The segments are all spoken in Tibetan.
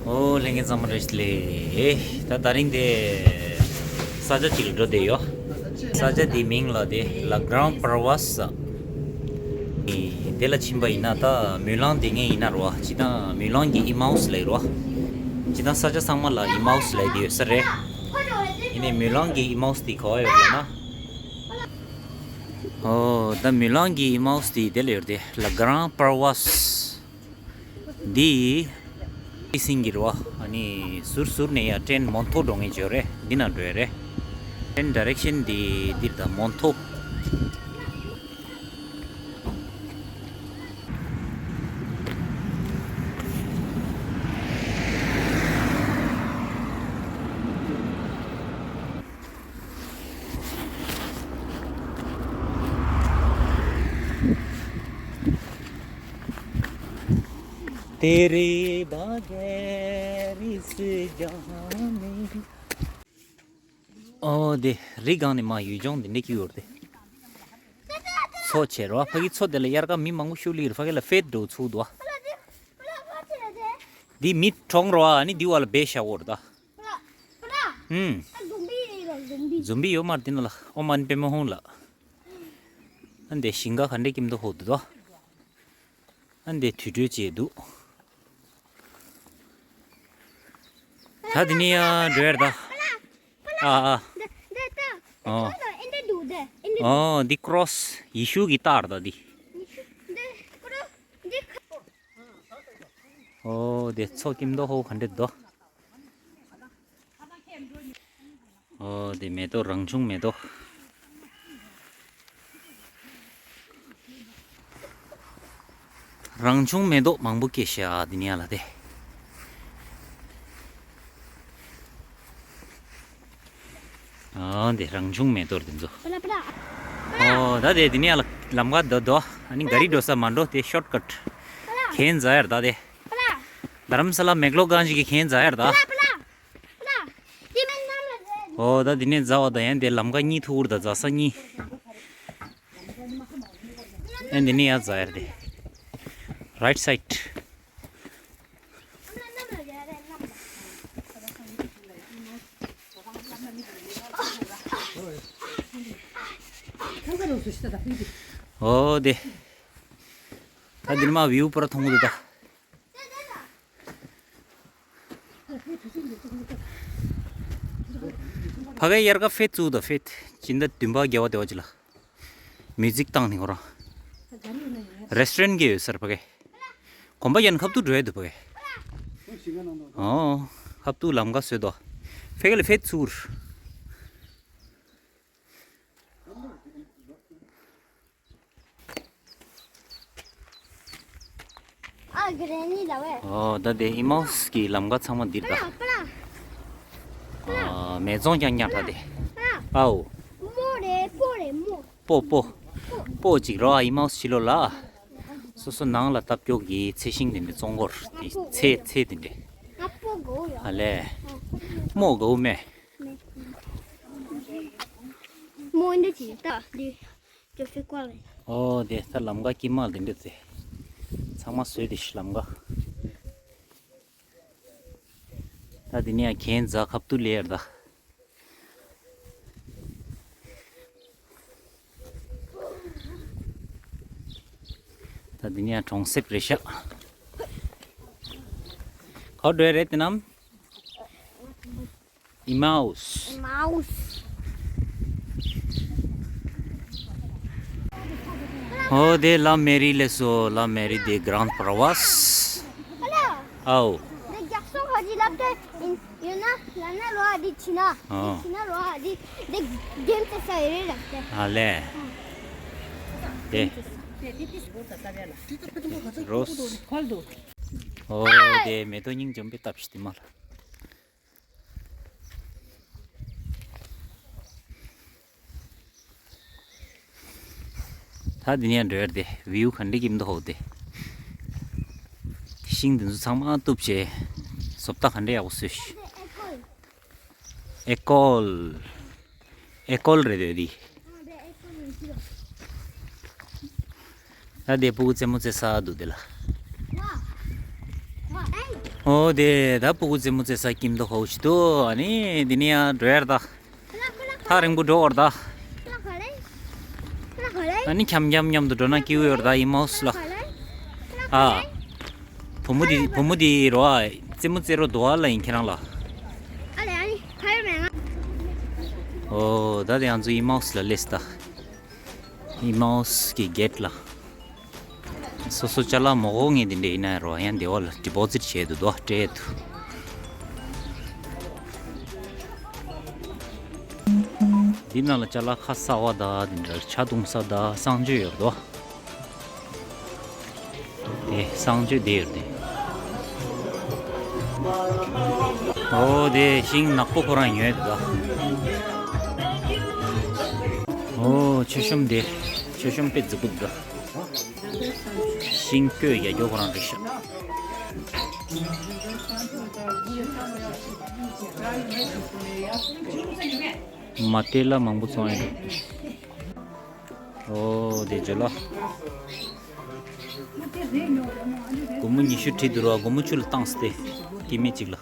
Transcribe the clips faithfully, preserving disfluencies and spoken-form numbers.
ཨོ་ལྷན་རྒྱས་ཚང་མ་བཀྲ་ཤིས་བདེ་ལེགས། ད་དེ་རིང་དེ་ས་ཆ་གཅིག་ལ་འགྲོ་བསྡད་ཡོད། ས་ཆ་དེའི་མིང་ལ་དེ་ལ་གྷ་རན་པར་ཝ་ས། དེ་ལ་ཕྱིན་པ་ཡིན་ན་ད་མུན་ལང་དེ་ངས་ཡིན་ན་རོ། སྤྱིར་བཏང་མུན་ལང་གི་ཨི་མའུ་སི་ལབ་རོ། སྤྱིར་བཏང་ས་ཆ་ཚང་མ་ལ་ཨི་མའུ་སི་ལབ་དེ་ཡོད་ས་རེད། ཡིན་ནའི་མུན་ལང་གི་ཨི་མའུ་སི་དེ་ག་བ་ཡོད་ལབ་ན། ཨོ་ད་མུན་ལང་གི་ཨི་མའུ་སི་དེ་དེ་ལ་ཡོད་རེད་དེ། ལ་གྷ་རན་པར་ཝ་ས། འདི་ཨི་སིང་གི་རེད་བ། ཨ་ནི་ཟུར་ཟུར་ནས་ཡ་ཏྲེན་མོན་ཐོ་འགྲོ་མཁན་ཅིག་ཡོད་རེད། འདི་ན་འགྲོ་ཡ་རེད། ཏྲེན་ཌའི་རེག་ཤན་འདི་འདིར་ད་མོན་ཐོ། तेरे बगैर इस जहां में ཨོ་དེ་རི་སྒང་ནས་མར་ཡུལ་ལྗོངས་འདི་འདྲ་སྐྱིད་ཡོད་རེད་དེ། མཚོ་ཆེ་རོ། ཕ་གི་མཚོ་དེ་ལ་དབྱར་ཁ་མི་མང་པོ་ཤུགས་ལི་རེད། ཕ་གི་ལ་ཕེད་འགྲོ་ཚུགས་འདུག་ཨ། འདི་མི་གྲོངས་རོ། ཨ་ནི་འདི་བ་ལ་བེ་ཤ་འོར་ད། ཧུམ། ཛོམ་བི་ཡོད་མ་རེད་འདི་ན་ལ། ཨོ་མ་ནི་པེ་མ་ཧོང་ལ། ཨ་འདི་ཞིང་ཁ་ག་འདྲ་སྐྱིད་མདོག་ཧོ་འདུག་ད། ཨ་འདི་དུད་འགྲོ་བྱས་འདུག་ད་འདི་ནས་ཡར་འགྲོ་ཡར་ད། ཨ་ཨ། ཨོ། ཨོ་འདི་ཀྲོ་སི་ཡེ་ཤུ་གི་རྟགས་རེད་ད་འདི། ཨོ་དེ་མཚོ་སྐྱིད་མདོག་ཧོ་ག་འདྲ་འདུག་ཨོ་དེ་མེ་ཏོག་རང་བྱུང་མེ་ཏོག་རང་བྱུང་མེ་ཏོག་མང་པོ་སྐྱེས་ཤག་འདི་ནས་ཡར་ལ་དེ། ཨོ་འདི་རང་བྱུང་མེ་ཏོག་འདི་ཚོ། ཨོ་ད་དེ་འདི་ནས་ཡར་ལ་ལམ་ཁ་འདི་འདུག་ཨ་ནི་ག་རི་འགྲོ་ས་མ་འགྲོ་དེ་ཤོར་ཀཊ། གན་ཛ་ཡར་ད་དེ། དྷ་རམ་ས་ལ་མེག་ལོ་གན་ཇི་གི་གན་ཛ་ཡར་ད། ཨོ་ད་འདི་ནས་ཛ་བ་ད་ཡན་དེ་ལམ་ཁ་གཉིས་ཐུག་ད་ཛ་ས་གཉིས། ཨེ་འདི་ནས་ཡར་ཛ་ཡར་དེ། རའིཊ་སའིཌ། ཨོ་དེ། ད་འདི་ནས་མར་བིའུ་པུ་ར་མཐོང་གི་འདུག་ད། ཕ་གའི་དབྱར་ཁ་ཕེད་བཙུགས་དང་ཕེད་སྤྱི་ཟླ་བདུན་པ་བརྒྱད་པ་དེ་བ་ཅི་ལ། མིའུ་ཛིག་བཏང་ནི་ཁོ་རང་། རེ་སི་ཊོ་རན་གི་ཡོད་སར་ཕ་གའི། གོམ་པ་ཡན་ཁབ་ཏུ་འགྲོ་ཡ་འདུག་ཕ་གའི། ཨོ། ཁབ་ཏུ་ལམ་ཁ་བཟོས་དོ། ཕ་གའི་ལ་ཕེད་བཙུགས། ཨ་གི་རེ་ནི་ལ་བས། ཨོ་ད་དེ་ཨི་མའུ་སི་གི་ལམ་ཁ་ཚང་མ་འདིར་ད། པ་ར། པ་ར། ཨ་མེ་ཙོང་ཀྱང་ཉར་ད་དེ། པ་ར། ཨའོ། མོ་རེ་པོ་རེ་མོ། པོ་པོ། པོ་ཅིག་རོ་ཨ་ཨི་མའུ་སི་ཕྱི་ལོགས་ལ། སོ་སོ་ནང་ལ་བཏབ་སྐྱོག་གི་ཚེ་ཤིང་དེ་འདྲ་བཙོང་གོར་དེ་ཚེ་ཚེ་དེ་འདྲ། ཨ་པོ་གོ་ཡོ། ཨ་ལས། མོ་གོ་མེ། མོ་འདི་ཅི་ད་འདི་ཅོ་ཕི་ཀོ་ལེ། ཨོ་དེ་ད་ལམ་ཁ་དཀྱིལ་མ་དེ་འདྲ་ཚེ། ཚང་མ་བཟོས་དེ་ཤི་ལམ་ཁ། ད་དེ་ནས་ཡང་གན་ཛ་ཁབ་ཏུ་ལེར་ད། ད་དེ་ནས་ཡང་གྲོང་གསེབ་རེད་ཤག་ག་འགྲོ་རེད་དེ་ནམ། Emmaüs. Emmaüs. Oh, de la mairie, les, la mairie de Grande Paroisse. Hello. Oh. The Jackson Haji left in, you know, Lana Roa di China. Oh. Di China Roa di, the game to say, really. Ale. De. Rose. Oh, de me to ning jump it up, stimal. ད་འདི་ནས་འགྲོ་ཡར་དེ་བིའུ་ག་འདྲ་སྐྱིད་མདོག་ཧོ་དེ། ཤིང་འདི་ཚོ་ཚང་མ་གཏུབ་བྱས་བཟོ་ལྟ་ག་འདྲ་ཡག་པོ་བཟོས་ཤག་ཨེ་ཀོལ། ཨེ་ཀོལ་རེད་དེ་འདི། ད་དེ་ཕྲུ་གུ་རྩེད་མོ་རྩེ་ས་འདུག་དེ་ལ། ཨོ་དེ་ད་སྤུ་གུ་རྩེད་མོ་རྩེ་ས་ཁྱིམ་དུ་ཧོ་ཞིག་འདུག་ཨ་ནི་འདི་ནི་ཡང་འགྲོ་ཡར་ད། ཐག་རིང་པོ་འགྲོ་བར་ད། ཨ་ནི་འཁྱམ་འཁྱམ་མཉམ་དུ་འགྲོ་ན་སྐྱིད་པོ་ཡོད་རེད་ད་ཨི་མའོ་སི་ལ། ཨ། བུ་མོ་འདི་བུ་མོ་འདི་རོ་ཨ། རྩེད་མོ་རྩེ་རོགས་འདུག་ཨ་ལ་ཡིན་ཁྱེད་རང་ལ། ཨོ་ད་དེ་ང་ཚོ་ཨི་མའོ་སི་ལ་སླེབས་ད། ཨི་མའོ་སི་གི་གེ་ཊི་ལ། སོ་སོ་ཅ་ལག་མ་དགོས་མཁན་དེ་འདྲ་ཡིན་ན་རོ་ཡང་སྡེ་བ་ལ་ཌི་པོ་ཟིཊ་བྱས་འདུག་དོ་སྤྲད་འདུག་འདི་ནང་ལ་ཅ་ལག་ཁ་ཟ་བ་དང་དེ་འདྲ་ཇ་བཏུང་ས་དང་གསང་སྤྱོད་ཡོད་དོ། དེ་གསང་སྤྱོད་དེ་ཡོད་དེ། ཨོ་དེ་ཤིང་ནག་པོ་ཁོ་རང་ཉོས་འདུག་ད། ཨོ་མཆོད་གཤོམ་དེ་མཆོད་གཤོམ་དཔེ་རྫིག་པོ་འདུག་ཤིང་བརྐོས་རྒྱག་རྒྱུ་ཁོ་རང་རེད་ཤག་མ་སྤྲེལ་ལ་མང་པོ་བཙོང་ཡ་རེད། ཨོ་དེ་ཇོ་ལ། སྒོར་མོ་ཉི་ཤུ་བྲིས་འདུག་ར། སྒོར་མོ་བཅུ་ལ་བཏང་སྟེ་སྐྱེ་དམན་གཅིག་ལ།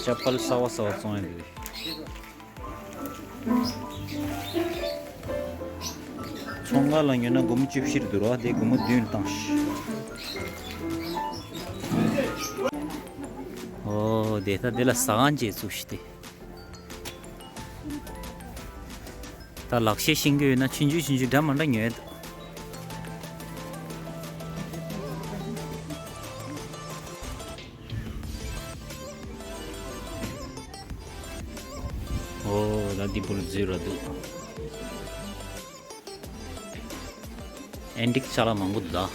ཅ་པལ་གསར་བ་གསར་བ་བཙོང་ཡ་འདུག་ཚོང་ཁང་ལ་ཉོས་ན་སྒོར་མོ་བཅུ་བཞི་རེད་འདུག་ར། དེ་སྒོར་མོ་བདུན་བཏང་ཤག་ཨོ་དེ་ད་དེ་ལ་ཟ་ཁང་བྱས་བཙུགས་ཤིག་དེ། ད་ལག་ཤེས་ཤེས་ཀྱི་ཡོད་ན་ཆུང་ཆུང་ཆུང་ཆུང་འདྲ་མ་འདྲ་ཉོས་འདུག་ཨོ་ད་འདི་བུ་ལ་འཛུལ་ར་འདུག་ཨན་ཊིག་ཅ་ལག་མང་པོ་འདུག་ད།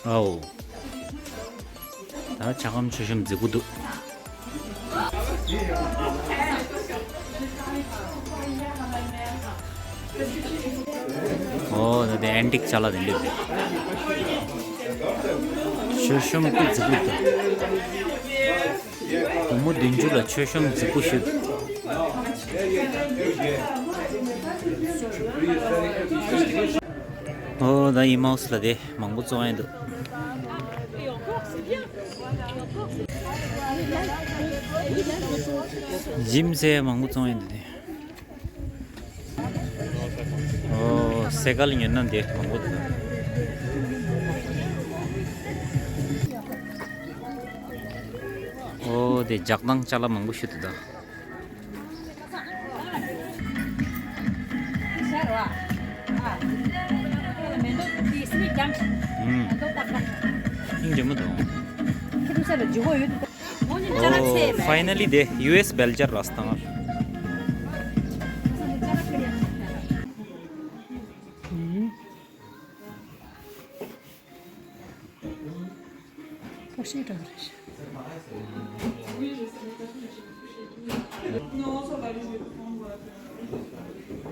ཨའོ། ད་ཇ་སྒམ་མཆོད་གཤོམ་རྫིག་པོ་འདུག་ཨོ་ད་དེ་ཨན་ཊིག་ཅ་ལག་དེ་འདུག་མཆོད་གཤོམ་དཔེ་རྫིག་པོ་འདུག་སྒོར་མོ་བདུན་ཅུ་ལ་མཆོད་གཤོམ་རྫིག་པོ་ཞིག་ཨོ་ད་ཨི་མའོ་སི་ལ་དེ་མང་པོ་བཙོང་ཡ་འདུག་ཇིམ་ཟེར་མང་པོ་བཙོང་ཡ་འདུག་དེ། ཨོ་སེ་གལ་ཉོས་ན་འདི་མང་པོ་འདུག་ཨོ་དེ་ལྗགས་དང་ཅ་ལག་མང་པོ་ཞིག་འདུག་ད། ཨུམ། ཨིན་འདྲ་མི་འདུག་ཨོ་ཕའི་ནལ་ལི་དེ་ཡུ་ཨེསི་སྦེལ་ཇར་ར་སྟངས།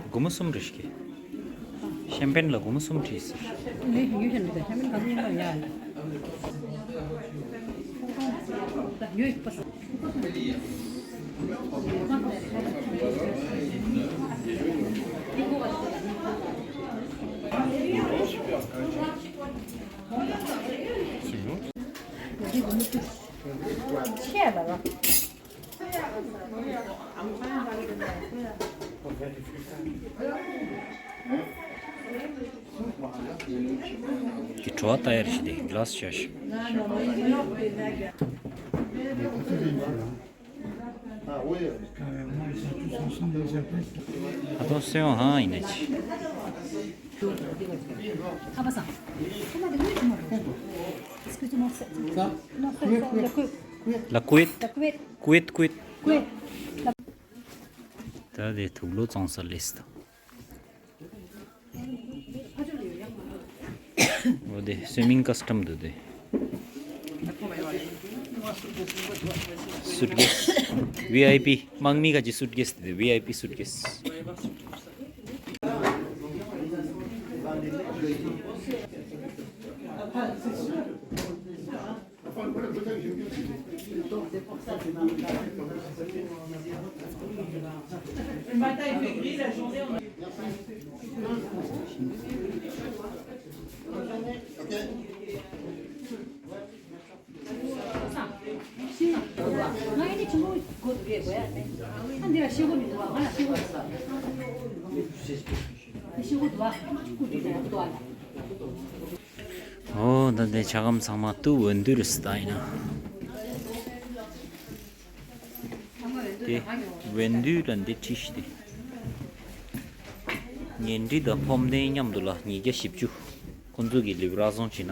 སྒོར་མོ་གསུམ་རེ་ཞིག་ཤེམ་པེན་ལ་སྒོར་མོ་གསུམ་བྲིས་ཟེར། ཀྱི་བྲོ་བ་ལྟ་ཡར་ཞིག་དེ་གི་ལ་སི་བྱ་ཞིག་ཨ་ཏོ་སེ་ཡོང་ཧང་ཡིན་ན་ཅི། ལ་ཀུ་ཝེད། ཀུ་ཝེད་ཀུ་ཝེད། ད་དེ་དུག་ལོག་བཙོང་ས་སླེབས་སོང་། འོ་དེ་སུའི་མིང་ཀ་སི་ཊམ་འདུག་དེ། སུཊ་ཀེ་སི། ཝི་ཨའི་པི། དམག་མི་ག་ཅིག་སུཊ་ཀེ་སི་དེ་ཝི་ཨའི་པི་སུཊ་ཀེ་སི། ཨོ་ད་འདི་ཇ་སྒམ་ཚང་མ་ཏུ་འོན་དུ་རེད་ཟེར་ད་ཡིན་ན། དེ་འོན་དུ་ལ་འདི་ཁྲིད་ཤི་དེ། ཉལ་ཁྲི་དང་ཕོབ་ཐེངས་མཉམ་དུ་ལ་ཉིས་བརྒྱ་བཞི་བཅུ། ཁོང་ཚོ་གི་ལིབ་ར་བཟོ་བྱས་ན།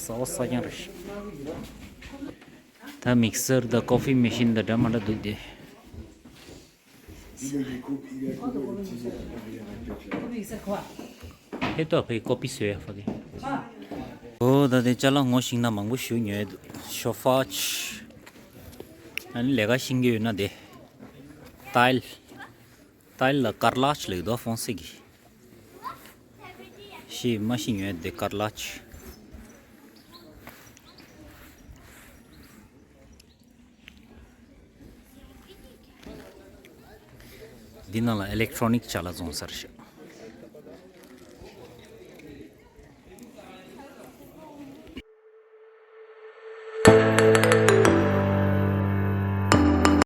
ས་བ་ས་རྐྱང་རེད། ད་མིག་སར་དང་ཀོ་ཕི་མེ་ཤིན་དང་འདྲ་མ་འདྲ་འདུག་དེ། ཧེ་ཏོ་ཕེ་ཀོ་པི་སོ་ཡ་ཧྥ་གི། ཨོ་ད་དེ་ཅ་ལག་ངོ་ཤེས་ན་མང་པོ་ཞིག་ཉོས་འདུག་ཤོ་ཕ་ཆི། ཨ་ནི་ལས་ཀ་ཤེས་ཀྱི་ཡོད་ན་དེ། ཏའིལ། ཏའིལ་ལ་ཀར་ལ་ཆི་ལབ་འདུག་ཧྥོན་སེ་གི། ཤེས་མ་ཤེས་ཉོས་དེ་ཀར་ལ་ཆི། འདི་ནང་ལ་ཨི་ལེག་ཊོ་རོ་ནིག་ཅ་ལག་བཙོང་ས་རེད་ཤག